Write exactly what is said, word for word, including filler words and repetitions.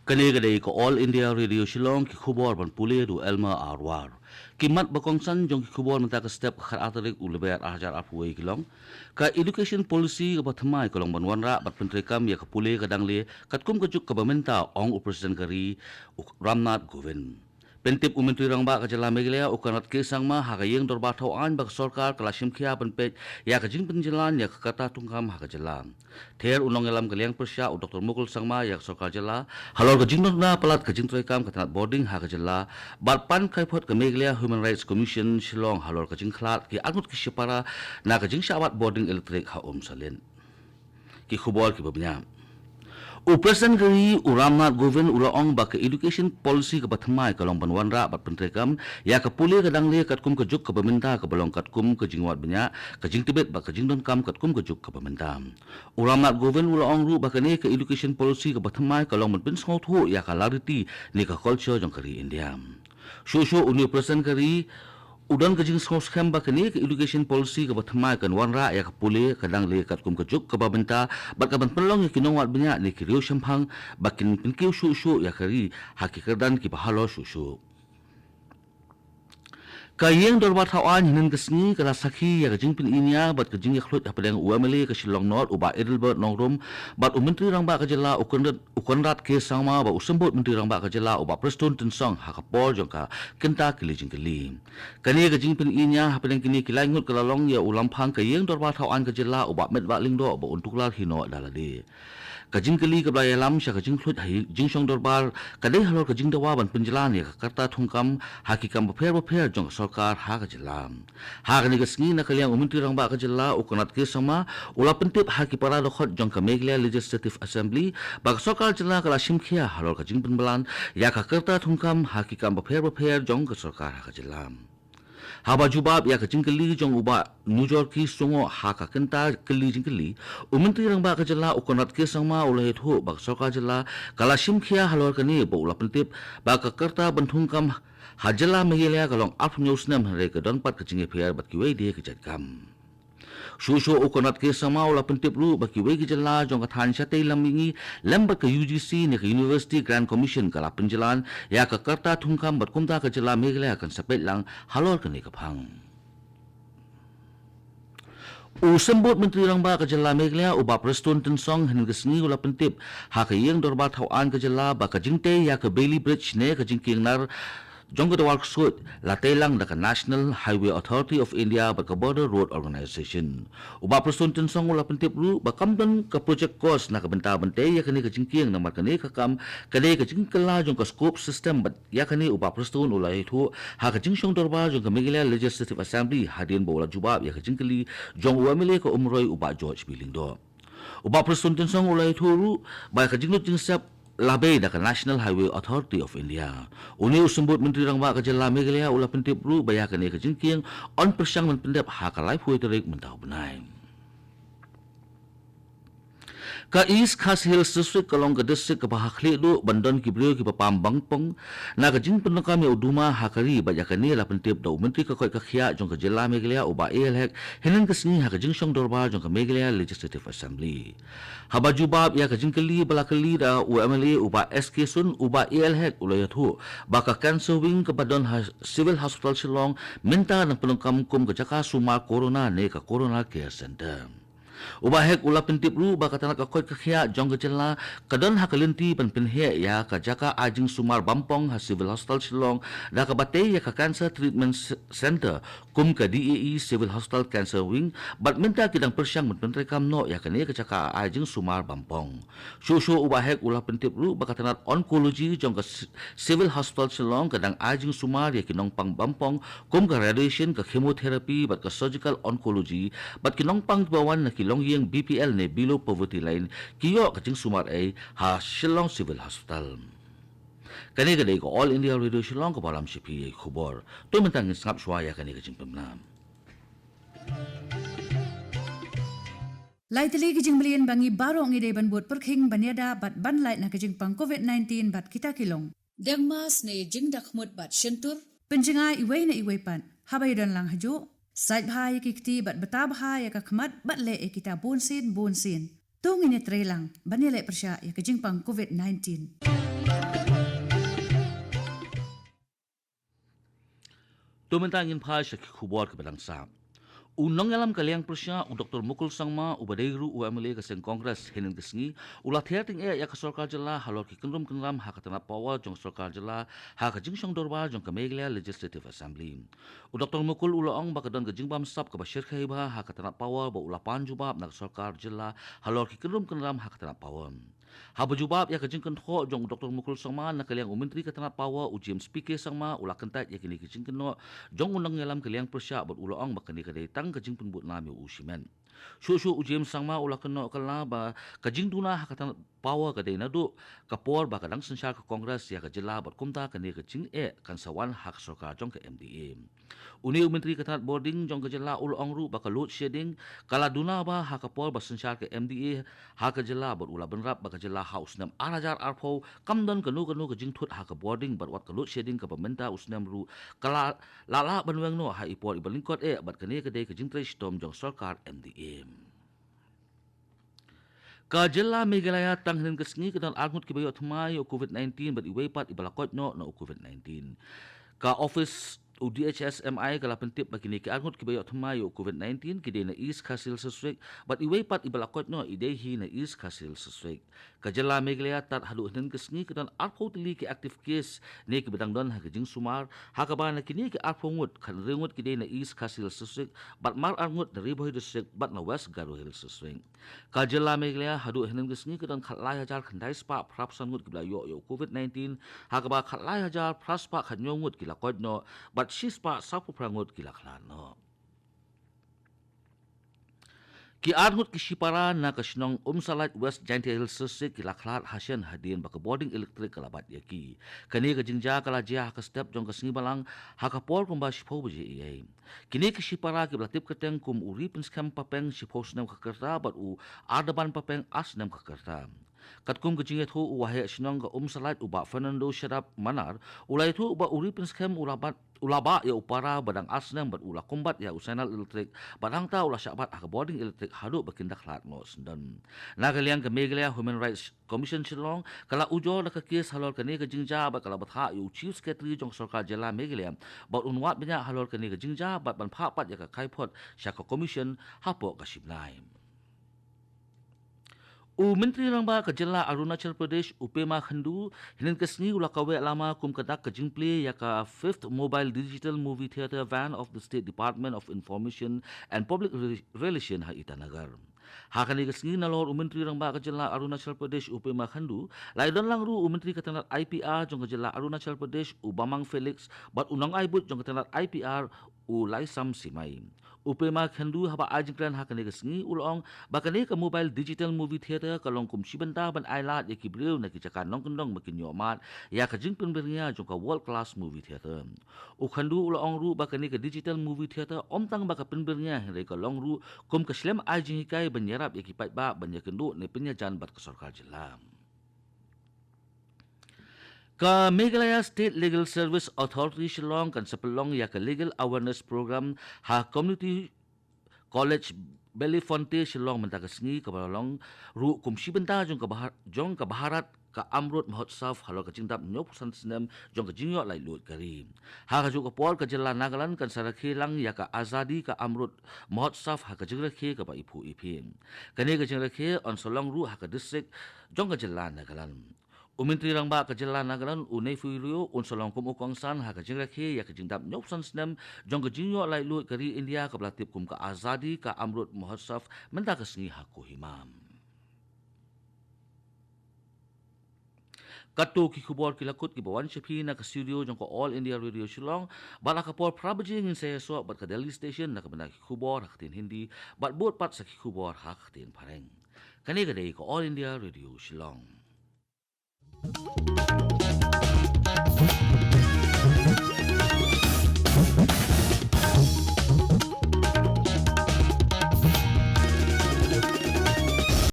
Kane ka dei ka All India Radio Shillong, ki khubor ban pule da u Elmer Arwar. Ki mat ba kongsan jong ki khubor mynta ka step khatar tarik u Lber ar hajar arphew wei ki long: ka Education Policy kaba thymmai ka long ban wanrah bad pyntreikam ïa ka pule ka dangle katkum ka juk kaba mynta, ong u President ka ri u Ramnath Kovind. Pyntip u Myntri Rangbah ka jylla Meghalaya u Conrad K Sangma ha ka ïing dorbar thaw aiñ ba ka sorkar ka la shim khia ban peit ïa ka jingpynjlan ïa ka karta thungkam ha ka jylla. Ther u nongïalam ka liang pyrshah u Doktor Mukul Sangma ïa ka sorkar jylla halor ka jingdon na palat ka jingtreikam ka tnat bording ha ka jylla, bad pan kaiphod ka Meghalaya Human Rights Commission Shillong halor ka jingkhlad ki arngut ki shipara na ka jingshah wad bording elektrik ha Umsahlin. Ki khubor kiba bniah. U President ka ri u Ramnath Kovind u la ong ba ka Education Policy kaba thymmai ka long ban wanrah bad pyntreikam ïa ka pule ka dangle katkum ka juk kaba mynta, kaba long katkum ka jingwad bniah, ka jingtbit bad ka jingdonkam katkum ka juk kaba mynta. U Ramnath Kovind u la ong ruh ba kane ka Education Policy kaba thymmai ka long ban pynsngewthuh ïa ka lariti ne ka culture jong ka ri India. Shuh shuh une u President ka ri u don ka jingsngewskhem ba kane ka Education Policy kaba thymmai kan wanrah ïa ka pule ka dangle katkum ka juk kaba mynta, bad ka ban pynlong ïa ki nongwad bniah ne ki riewshemphang ba kin pynkiew shuh shuh ïa ka ri ha ki kyrdan kiba halor shuh shuh. Ka ïing dorbar thaw aiñ hynnin ka sngi ka la sakhi ïa ka jingpyni nia bad ka jingïakhluit hapdeng u M L A ka Shillong North u Bah Adelbert Nongrum bad u Myntri Rangbah ka jylla u Conrad, u Conrad K Sangma bad u Symbud Myntri Rangbah ka jylla u Bah Prestone Tynsong ha ka por jong ka kynta kylli jingkylli. Kane ka jingpyni nia hapdeng kine ki lai ngut ka la long ïa u lamphang ka ïing dorbar thaw aiñ ka jylla u Bah Metbah Lyngdoh ba un tuklar hi noh da lade. Ka jingkylli kaba la ïalam sha ka jingkhluit ha i-, jingshong dorbar ka dei halor ka jingdawa ban pynjlan ïa ka karta thungkam ha ki kam bapher bapher jong ka sorkar ha ka jylla. Ha kane ka sngi na ka liang u Myntri Rangbah ka jylla u Conrad K Sangma u la pyntip ha ki para dkhot jong ka Meghalaya Legislative Assembly ba ka sorkar jylla ka la shim khia halor ka jingpynblan ïa ka karta thungkam ha ki kam bapher bapher jong ka sorkar ha ka jylla. Haba jubab ïa ka jingkylli jong u Bah Nujorki Sungoh ha ka kynta kylli jingkylli, u Myntri Rangbah ka jylla u Conrad K Sangma u la ïathuh ba ka sorkar jylla ka la shim khia halor kane bad u la pyntip ba ka karta ban thungkam ha jylla Meghalaya ka long arphew snem hynrei ka don pat ka jingïapher bad kiwei de ki jait kam. Shuh shuh u Conrad K Sangma u la pyntip ruh ba kiwei ki jylla jong ka thaiñ shatei lam mihngi lem bad ka U G C ne ka University Grant Commission ka la pynjlan ïa ka karta thungkam bad kumta ka jylla Meghalaya kan sa peit lang halor kane ka phang. U Symbud Myntri Rangbah ka jylla Meghalaya u Bah Prestone Tynsong hynnin ka sngi u la pyntip ha ka ïing dorbar thaw aiñ ka jylla ba ka jingtei ïa ka Bailey Bridge ne ka jingkieng nar jong ka Dwar Ksuid la tei lang da ka National Highway Authority of India bad ka Border Road Organisation. U Bah Prestone Tynsong u la pyntip ruh ba kam don ka project cost na ka bynta ban tei ïa kane ka jingkieng namar kane ka kam ka dei ka jingkylla jong ka scope system bad ïa kane u Bah Prestone u la ïathuh ha ka jingshong dorbar jong ka Meghalaya Legislative Assembly hadien ba u la jubab ïa ka jingkylli jong u M L A ka Umroi u Bah George B Lyngdoh. U Bah Prestone Tynsong u la ïathuh ruh ba ka jinglut jingsep la bei da ka National Highway Authority of India. Une u Symbud Myntri Rangbah ka jylla Meghalaya u la pyntip ruh ba ïa kane ka jingkieng yn pyrshang ban pyndep ha ka laiphew tarik mynta u bnai. Ka East Khasi Hills District ka long ka district kaba ha khlieh duh ban don ki briew kiba pam bangpong na ka jingpyndonkam ïa u duma ha ka ri bad ïa kane la pyntip da u Myntri ka koit ka khiah jong ka jylla Meghalaya u Bah A L Hek hynnin ka sngi ha ka jingshong dorbar jong ka Meghalaya Legislative Assembly. Haba jubab ïa ka jingkylli ba la kylli da u M L A u Bah S K Sun, u Bah A L Hek u la ïathuh ba ka cancer wing kaba don ha Civil Hospital Shillong mynta dang pyndonkam kum ka jaka sumar corona ne ka Corona Care Centre. U Bah Hek u la pyntip ruh ba ka tnat ka koit ka khiah jong ka jylla ka don ha ka lynti ban pynheh ïa ka jaka ai jingsumar bangpong ha Civil Hospital Shillong da kaba tei ïa ka Cancer Treatment C-, Centre kum ka D A E Civil Hospital Cancer Wing, bad mynta ki dang pyrshang ban pyntreikam noh ïa kane ka jaka ai jingsumar bangpong. Shuh shuh u Bah Hek u la pyntip ruh ba ka tnat oncology jong ka C-, Civil Hospital Shillong ka dang ai jingsumar ïa ki nongpang bangpong kum ka radiation, ka chemotherapy bad ka surgical oncology, bad ki nongpang kiba wan na ki longïing B P L ne below poverty line ki ïoh ka jingsumar ei ha Shillong Civil Hospital. Kane ka dei ka All India Radio Shillong kaba lam sha phi ïa ki khubor. To mynta ngin sngap shuwa ïa kane ka jingpynbna. Lai tylli ki jingmlien ba ngi baroh ngi dei ban bud pyrkhing ban ïada bad ban lait na ka jingpang covid nineteen bad kita ki long: deng mask ne jingdakhmut bad shyntur, pynjngai iwei na iwei pat haba ïadon lang hajuh, sait bha ïa ki kti bad bta bha ïa ka khmat bad leh ïa kita bunsien bunsien. To ngin ïa trei lang ban ïaleh pyrshah ïa ka jingpang covid nineteen. To mynta ngin phai sha ki khubor kiba dang sah. U nongïalam ka liang pyrshah u Doktor Mukul Sangma, uba dei ruh u M L A ka seng Congress, hynnin ka sngi u la thiah tyngeh ïa ka sorkar jylla halor ki kynrum kynram ha ka tnat power jong sorkar jylla ha ka jingshong dorbar jong ka Meghalaya Legislative Assembly. U Doktor Mukul u la ong ba ka don ka jingbamsap kaba shyrkhei bha ha ka tnat power ba u la pan jubab na ka sorkar jylla halor ki kynrum kynram ha ka tnat power. Haba jubab ïa ka jingkynthoh jong u Doktor Mukul Sangma na ka liang u Myntri ka tnat power u James P K Sangma u la kyntait ïa kine ki jingkynnoh jong u nongïalam ka liang pyrshah bad u la ong ba kane ka dei tang ka jingpynbud nam ïa u shimet. Shuh shuh u James Sangma u la kynnoh kylla ba ka jingduna ha ka tnat power ka dei naduh ka por ba ka dang synshar ka Congress ïa ka jylla bad kumta kane ka jingeh kan sa wan ha ka sorkar jong ka M D A. Une u Myntri ka tnat bording jong ka jylla u la ong ruh ba ka load shedding ka la duna bha ha ka por ba synshar ka M D A ha ka jylla bad u la bynrap ba ka jylla ha u snem ar hajar arphew kam don kano kano ka jingthut ha ka bording bad wat ka load shedding kaba mynta u snem ruh ka la la lah ban weng noh ha i por iba lyngkot eh bad kane ka dei ka jingtrei shitom jong sorkar M D A. Ka jylla Meghalaya tang hynnin ka sngi ka don arngut kiba ïoh thymmai ïa u covid nineteen bad iwei pat iba la koit noh na u covid nineteen. Ka office u D H S M I ka la pyntip ba kine ki arngut kiba ïoh thymmai ïa u covid nineteen ki dei na East Khasi Hills District bad iwei pat iba la koit noh i dei hi na East Khasi Hills District. Ka jylla Meghalaya tad haduh hynnin ka sngi ka don arphew tylli ki active case ne kiba dang don ha ka jingsumar, ha kaba na kine ki arphew ngut, khathynriew ngut ki dei na East Khasi Hills District bad mar arngut na Ri Bhoi District bad na West Garo Hills District. Ka jylla Meghalaya haduh hynnin ka sngi ka don khatlai hajar khyndai spah phraphew san ngut kiba la ïoh ïa u covid nineteen, ha kaba khatlai hajar phra spah khathynñiew ngut ki la koit noh bad shi spah sawphew phra ngut ki la khlad noh. Ki arngut ki shipara na ka shnong Umsalait, West Jaintia Hills District ki la khlad hashen hadien ba ka bording electric ka la bat ïa ki. Kane ka jingjia ka la jia ha ka step jong ka sngi balang ha ka por kumba shiphew baje eiei. Kine ki shipara kiba la tip kyrteng kum u Ripynskhem Papeng, shiphew snem ka rta, bad u Ardaban Papeng, ar snem ka rta. Katkum ka jingïathuh u waheh shnong ka Umsalait u Bah Fernando Shadap Manar u la ïathuh ba u Ripynskhem u la bat u la bah ïa u para ba dang ar snem bad u la kymbat ïa u signal electric bad hangta u la shah bat ha ka bording electric haduh ba kin da khlad noh syndon. Na ka liang ka Meghalaya Human Rights Commission Shillong ka la ujor da ka case halor kane ka jingjia bad ka la bthah ïa u Chief Secretary jong ka sorkar jylla Meghalaya bad un wad bniah halor kane ka jingjia bad ban phah pat ïa ka kaiphod sha ka commission hapoh ka shibnai. U Myntri Rangbah ka jylla Arunachal Pradesh u Pema Khandu hynnin ka sngi u la kaweh lama kum ka dak ka jingplie ïa ka fifth Mobile Digital Movie Theatre Van of the State Department of Information and Public Re- Relation ha Itanagar. Ha kane ka sngi nalor u Myntri Rangbah ka jylla Arunachal Pradesh u Pema Khandu la ïadon lang ruh u Myntri ka tnat I P R jong ka jylla Arunachal Pradesh u Bamang Felix bad u nongai buit jong ka tnat I P R u Laisam Simai. U Pema Khandu haba ai jingkren ha kane ka sngi u la ong ba kane ka Mobile Digital Movie Theatre ka long kum shi bynta ban ai lad ïa ki briew na ki jaka nongkyndong ba kin ïoh mad ïa ka jingpynbyrngia jong ka world class movie theatre. U Khandu u la ong ruh ba kane ka Digital Movie Theatre ym tang ba ka pynbyrngia hynrei ka long ruh kum ka shlem ai jinghikai ban ïarap ïa ki paidbah ban ïakynduh ne pynïajan bad ka sorkar jylla. Ka Meghalaya State Legal Service Authority Shillong kan sa pynlong ïa ka Legal Awareness Program ha Community College Bellefonte Shillong mynta ka sngi kaba la long ruh kum shi bynta jong ka Bhar- jong ka Bharat ka Amrut Mahotsav halor ka jingdap hynñiewphew san snem jong ka jingïoh laitluid ka ri. Ha kajuh ka por ka jylla Nagaland kan sa rakhe lang ïa ka Azadi ka Amrut Mahotsav ha ka jingrakhe kaba iphuh iphieng. Kane ka jingrakhe yn sa long ruh ha ka district jong ka jylla Nagaland. U Myntri Rangbah ka jylla Nagaland u Neiphiu Rio un sa long kum u kongsan ha ka jingrakhe ïa ka jingdap hynñiewphew san snem jong ka jingïoh laitluid ka ri India kaba la tip kum ka Azadi ka Amrut Mahotsav mynta ka sngi ha Kohima. Katto ki khubor ki la kut kiba wan sha phi na ka studio jong ka All India Radio Shillong, bad ha ka por phra baje ngin sa ïasoh bad ka Delhi Station na ka bynta ki khubor ha ka ktien Hindi bad bud pat sa ki khubor ha ka ktien Phareng. Kane ka dei ka All India Radio Shillong.